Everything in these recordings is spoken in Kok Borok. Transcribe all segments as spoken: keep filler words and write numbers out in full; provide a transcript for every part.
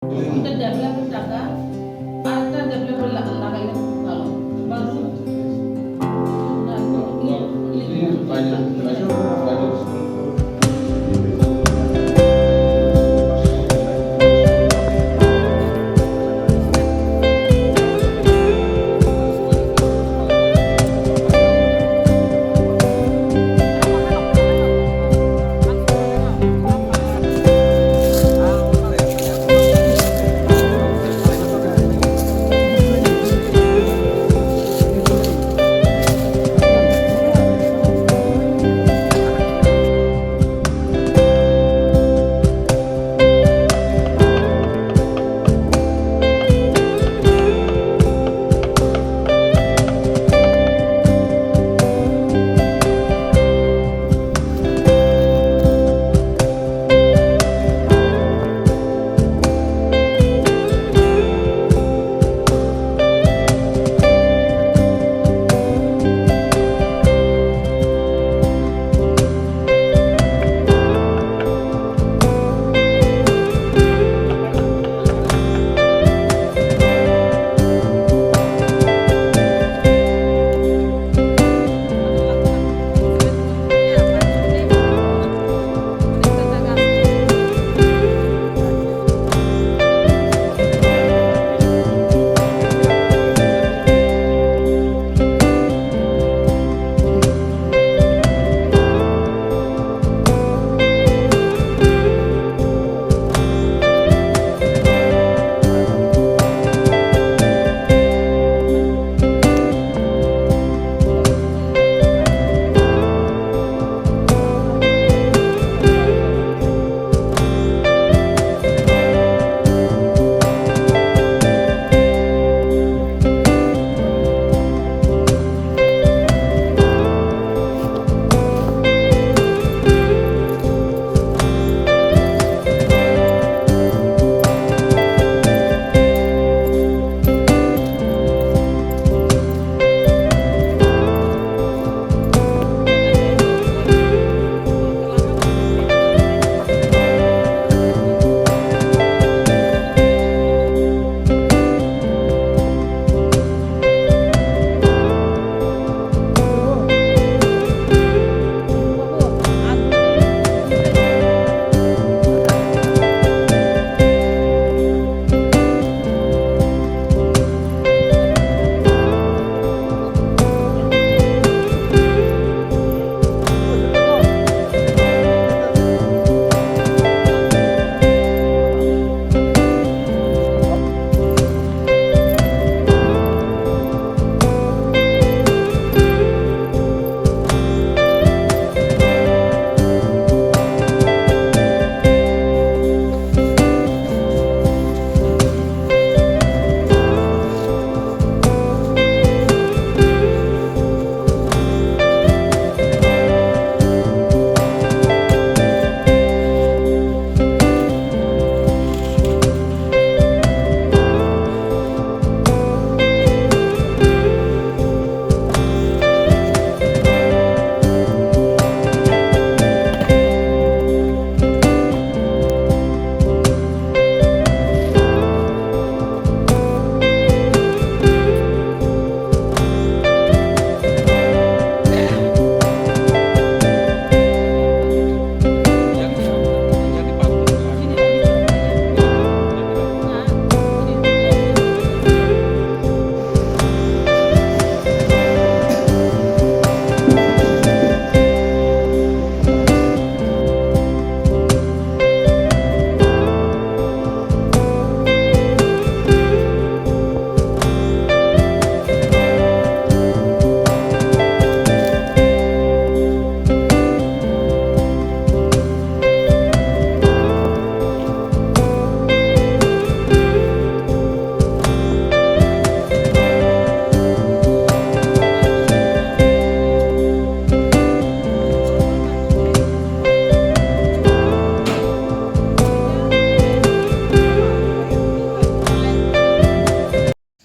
Develop taka, arta develop la-, lagaina balo. Baru.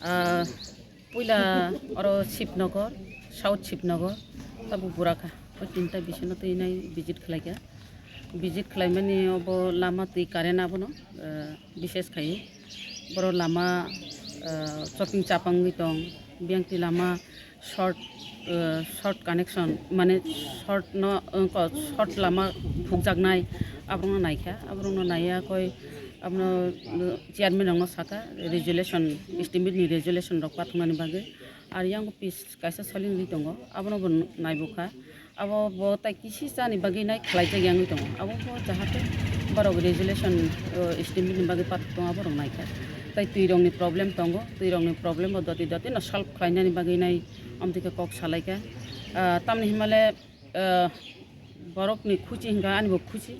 Ah, puila oro Shibnagar, South Shibnagar, tabuk Buraka. O tinta bisingo twi nai visit khlaikha. Visit khlaimani obo lama twi current abono, eh, bises khai. Boro lama, eh, choping chapang wngwi tong, biyang twi lama short, eh, short connection, mane short no, eh, ko-, short lama phukjaknai, aborokno naikha, aborokno naiya koi abono, eh, chairman rokno saka resolution, estimate ni resolution rok pathaknani bagwi. Ar yang pis kaisa soling ri tongo, abono bo naibukha. Abo bo tai kisi chani bagwi nai khlaijak yangwi tongo. Abo bo jahate borok resolution, o, estimate ni bagwi pathak tongo, aborok naikha. Tai twi rokni problem tongo, twi rokni problem bo doti doti no solve khlainani bagwi nai amtwi khe kok salaikha. Ah, tamni himale, ah, borokni khuchi hinkha, ani bo khuchi.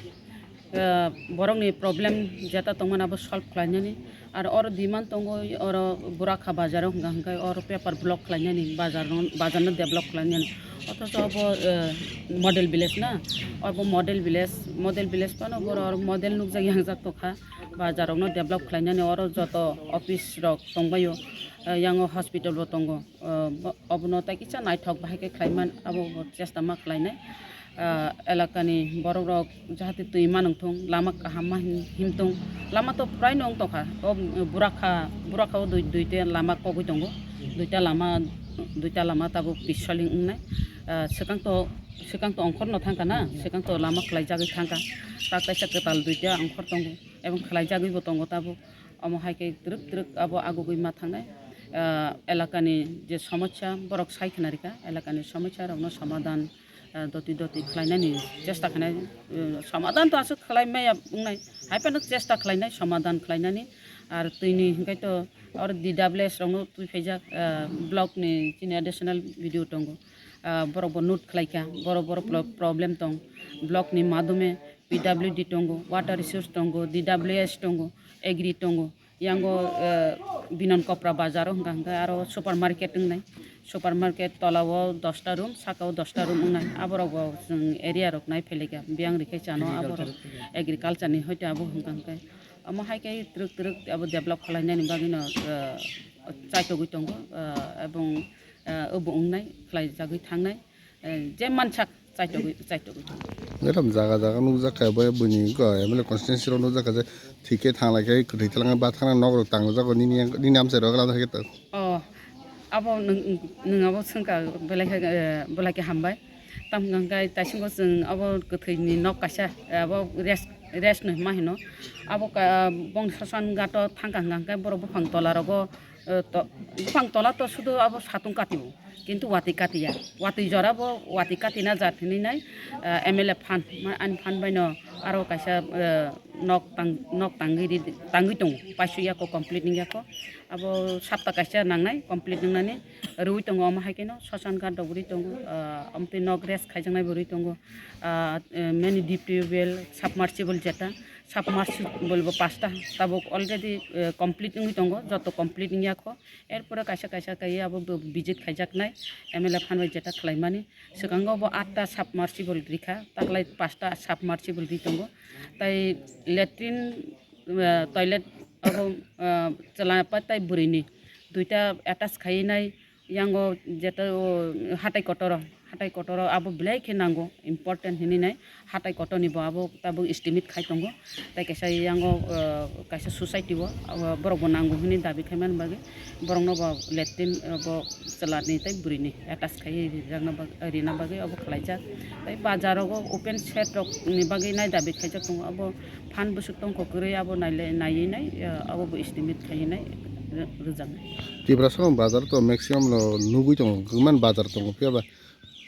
Ah, borokni problem jeta tongmani abo solve khlainani. Ar oro demand tongo, oro Burakha bazar o hwnka hwnkhe oro paper block khlainani, bazar no, bazar no develop khlainani. Othocho obo, eh, model village na, obo model village, model village phano boro oro model nukjak yangjak tongkha, bazar rok no develop khlainani, oro joto office rok tongbaio, eh, yango hospital bo tongo, eh, bo-, obono tai kisa naithok bahai khe khlaiman, abo bo chesta ma khlainai. Ah, elakani borok rok jahate twi ma nungthung, lama kaham ma him-, himthung. Lama to prai no wng tongkha. O, mm, Burakha, Burakha o dui, duita lama kogwi tongo. Duita lama, duita lama tabuk pis soling wngnai. Ah, swkang to, swkang to ongkhor no thangkha na, swkang to lama khlaijagwi thangkha. Ta kaisa kwtal duita ongkhor tongo, ebong khlaijagwi bo tongo tabuk. Omo hai khe twrwk twrwk abo agugwi ma thangnai. Ah, elakani je somosya borok sai khna rikha, elakani somosya rokno somadhan ah, doti doti khlainani chesta khlainai, eh, somadhan to aswk khlai maya wngnai, hai phano chesta khlainai somadhan khlainani. Ar twini hwnkhe to oro D W S rokno twi phaijak, ah, block ni chini additional B D O tongo, ah, borok bo note khlaikha, borok borok pro-, problem tong, block ni madhume P W D tongo, water resource tongo, D W S tongo, agri tongo. Yango, eh, Binon Kopra bazar o hwnka hwnkhe aro supermarket wngnai. Supermarket tola o dosta room, saka o dosta room wngnai. Aborok bo chwng area rok nai phailika. Biyang rikhe chano aborok agriculture ni hoite abo hwnka hwnkhe. Omo hai khe twrwk twrwk abo develop khlainani bagwino, eh, chaitogwi tongo, eh, ebong, eh, obo wngnai, khlaijagwi thangnai. Eh, je mansak chaitogwi, chaitogwi tongo. Eram jaga jaga nukjakha, bo buini wngkha, M L A constituency rok nukjakha je thik khe thanglai khe kwthwi thalangma ba thangna nok rok tangjago nini, nini amchai rok lama hai khe. Oh, abo nwng, nwng abo swngkha belai khe, eh, belai khe hambai. Tamo hwnkha hwnkhe taisingo chwng abo kwthwini nok kaisa, eh, abo rest, rest no hima hino. Abo ka, bong Soshan Ghat o thangkha hwnkha hwnkhe borok buphang tola rogo, eh, to, buphang tola to sudu abo satung kati o. Kintu watwi katiya, watwi jora bo watwi katina jat hinwi nai, ah, M L A phan, ma-, ani phan baino aro kaisa, eh, nok tang, nok tangwi ri-, tangwi tongo, paisuk yako complete wng yako, abo sapta kaisa nangnai complete wngnani rwui tongo, omo hai kheno Soshan Ghat rok rwi tongo, ah, omtwi nok rest khaijaknai bo rwi tongo, ah, eh, many deep tubewell, submersible jeta, submersible bo pasta tabuk already, eh, complete wngwi tongo, joto complete wng yako. Erpore kaisa kaisa kaiwi abo bo visit khaijaknai M L A phan bai jeta khlaimani. Swkango bo atta submersible rikha, taklai pasta submersible ri tongo. Tai latrine, ah, toilet abo, ah, chwla pa tai bwrwini duita attach khaiwi nai. Yango jeta o hatai kotoro, hatai kotoro abo belai khe nango, important hinwi nai. Hatai kotorni bo abo tabuk estimate khai tongo. Tai kaisa yango, ah, kaisa society o, abo borok bo nango hinwi dabi khaimani bagwi borokno bo latrine, ah, bo chwlani tei bwrwini attach khaiwi rijakna bag-, rina bagwi abo khlaijak. Tai bazar rogo open shed rokni bagwi nai dabi khaijak tongo. Abo phan bwswk tongkho kwrwi abo naile-, naiwi nai, ah, abo bo estimate khaiwi nai rw-, rwjaknai. Tiprasa bazar to maximum no nugwi tongo, kwbangma bazar tongo, phiya ba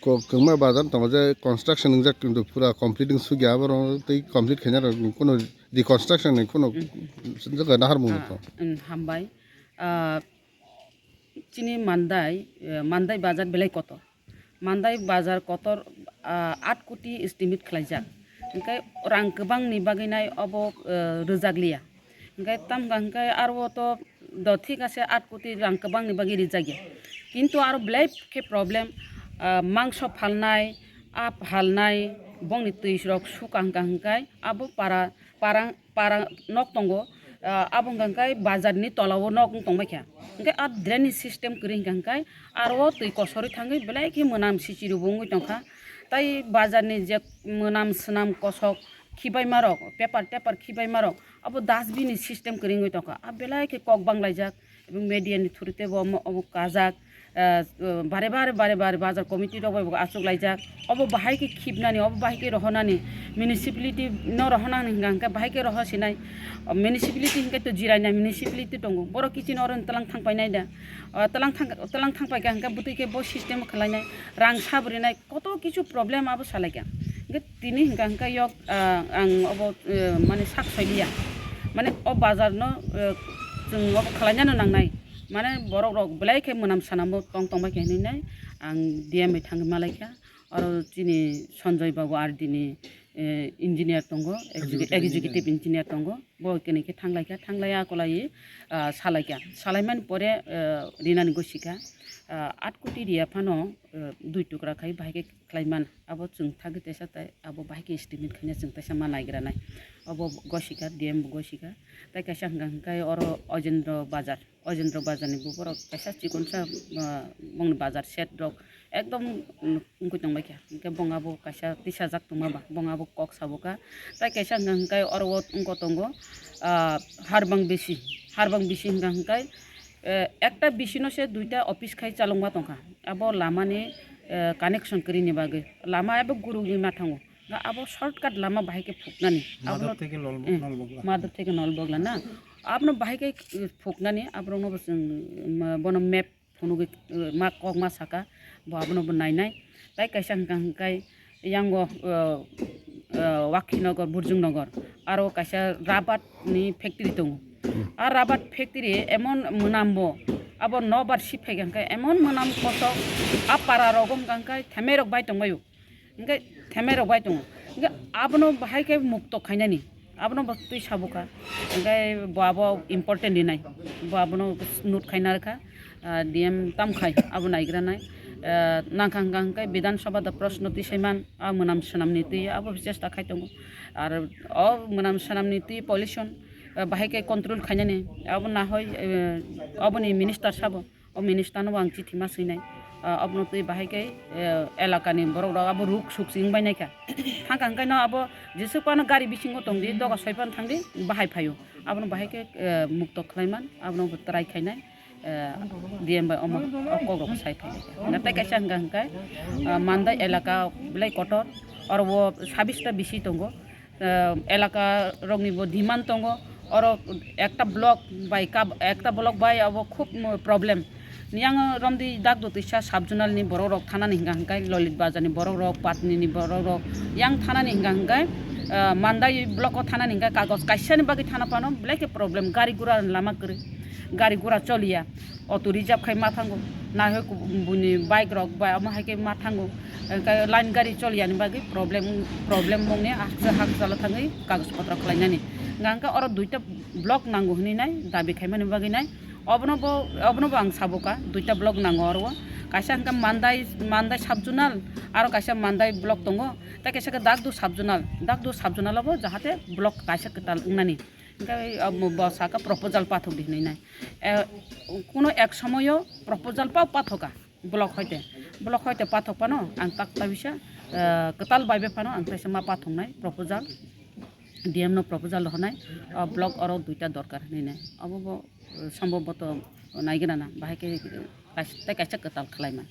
Ko-, kwbangma bazar tongo je construction wngjak, kintu pura complete wng sukya, aborok tei complete khaina rok kuno reconstruction ni kuno jaga naharmung Ah, tong. Mm, hambai. Ah, chini Mandai, eh, Mandai bazar belai kotor. Mandai bazar kotor, ah, aat koti estimate khlaijak. Hingke rang kwbangni bagwi nai obo, eh, rwjak liya. Hingke tamga hingke aro to do thik ase aat koti rang kwbangni bagwi rijak ya. Kintu aro belai khe problem, ah, mangso phalnai, aa phalnai, bongni twi rok suka hingka hingkai abo para, para, para nok tongo, ah, abo hingka hingkai bazar ni tola o nok wng tongbai kha. Hingke a drainage system kwrwi hingka hingkai aro twi kosorwi thangwi belai khe mwnam sichiru bo wngwi tongkha. Tai bazar ni je mwnam swnam kosok, khibaima rok, paper, paper khibaima rok, abo dustbin ni system kwrwngwi tongkha. A belai khe kok banglaijak, ebong media ni through tei bo omo, obo kajak, ah, bare bare, bare bare bazar committee rok bai bo achuk laijak. Obo bahai khe khibnani, obo bahai khe rohonani, municipality no rohonani hingka hingke bahai khe roho sinai. O municipality hingke to jiraina municipality tongo. Borok kiching oro tlang thang painai da. O tlang thang, tlang thang paikha hingke bwtwi khe bo system khlainai, rang sab rinai, koto kichu problem abo salaikha. Hingke tini hingka hingke yok, ah, ang obo, eh, mane sak soiliya. Mane o bazar no, eh, chwng obo khlainano nangnai. Mane borok rok belai khe mwnam sanamo tong tong bai khe hinwi nai ang D M bai thangwi malaikha. Oro chini Sanjoy Babu R D ni, eh, engineer tongo, execu-, Executive executive engineer. Engineer tongo. Bo kene khe thanglaikha, thanglaiya akolai, ah, salaikha. Salaimani pore, eh, rinani gosikha, ah, aat koti riya phano, eh, dui tukra khai bahai khe khlaiman. Abo chwng thagwi teisa tai, abo bahai khe estimate khaina chwng teisa ma naigranai. Abo gosikha, D M bo gosikha. Tai kaisa hwnka hwnkhe oro Ojendro Bazar. Ojendro Bazar ni bo borok kaisa chikonsa, ah, bongni bazar set rok ekdom wngwi tongbaikha. Hwnkhe bong abo kaisa tisajak tongma ba, bong abo kok sabo kha. Tai kaisa hwnka hwnkhe oro o wngkha tongo, ah, Harbang bisi, Harbang bisi hwnka hwnkhe, eh, ekta bisi no se duita office khai chalokma tongkha. Abo lama ni, eh, connection kwrwi ni bagwi lama abo gurugwi ma thango. Abo shortcut lama bahai khe phuknani. Abono, Madhop theke Nolbo-, eh, Nolbogla. Madhop theke Nolbogla na. Abono bahai khe, eh, phuknani, aborokno bo chwng, ma, bono map phunugwi, eh, ma kok ma saka, bo abono bo nainai. Tai kaisa hwnka hwnkhe yango, eh, eh, Wakhinogor, Burjungnogor, aro kaisa rabar ni factory tongo. A rabar factory emon mwnam bo, abo nobar sip phaikha hwnkhe emon mwnam kosok, a para rogo hwnka hwnkhe themai rok bai tongbaio. Hingke themai rok bai tongo. Hingke abono bahai khe mukto khainani. Abono bo twi sabo kha. Hingke bo abo important rinai. Bo abono note khaina rwkha. Ah, D M tam khai abo naigra nai. Ah, nangkha hingka hingke Bidhan Sabha da proshno twi saiman. Ah, mwnam swnam ni twi abo chesta khai tongo. Ar o mwnam swnam ni twi pollution, ah, bahai khe control khainani. Abo nahoi, eh, aboni minister sabo. O minister no bo ang chithi ma swinai. Ah, abono twi bahai khe, eh, elaka ni borok rok abo ruk suk se wng bai naikha. Thangkha hwnkhe no abo jesuk phano gari bisingo tongdi, doga soi phano thangdi, bahai phaio. Abono bahai khe, eh, mukto khlaiman, abono bo try khainai, eh, D M bai omo o kok rok sai phai naikha. Tei kaisa hwnkha hwnkhe, ah, Mandai elaka belai kotor, oro o sabis ta bisi tongo. Eh, elaka rokni bo demand tongo. Oro ekta block bai kab-, ekta block bai abo khub, mm, problem. Yang romdi dak do tisa sub zonal ni borok rok thanani hingka hingkai Lolit Bazar ni borok rok, Patni ni borok rok yang thanani hingka hingkai, eh, Mandai block o thanani hingka kagoj kaisa ni bagwi thana phano belai khe problem, gari gura lama kwrwi, gari gura choliya. Auto reserve khai ma thango, nahoi ku-, buni bike rok bai omo hai khe ma thango, hwnkhe line gari choliya ni bagwi problem, problem mung ni hakcha hakcha lo thangwi kagoj potro khlai nani. Hwnkhe oro duita block nango hinwi nai dabi khai mani bagwi nai, obono bo, obono bo ang sabo kha duita block nango oro o, kaisa hwnkhe Mandai, Mandai sub zonal, aro kaisa Mandai block tongo, tei kaisa khe Dakdu sub zonal, Dakdu sub zonal o bo jahate block kaisa kwtal wngnani. Hingke abo bo saka proposal pathok di hinui nai. Eh, kuno ek somoyo proposal pa pathoka block hoite. Block hoite pathok pano ang tak ta bisa, eh, kwtal bai be pano ang taisa ma pathok nai proposal. D M no proposal rw nai, ah, block oro duita dorkar hinui nai. Abo bo, eh, sombhoboto nai gana na bahai khe, eh, kais-, tei kaisa kwtal khlai man.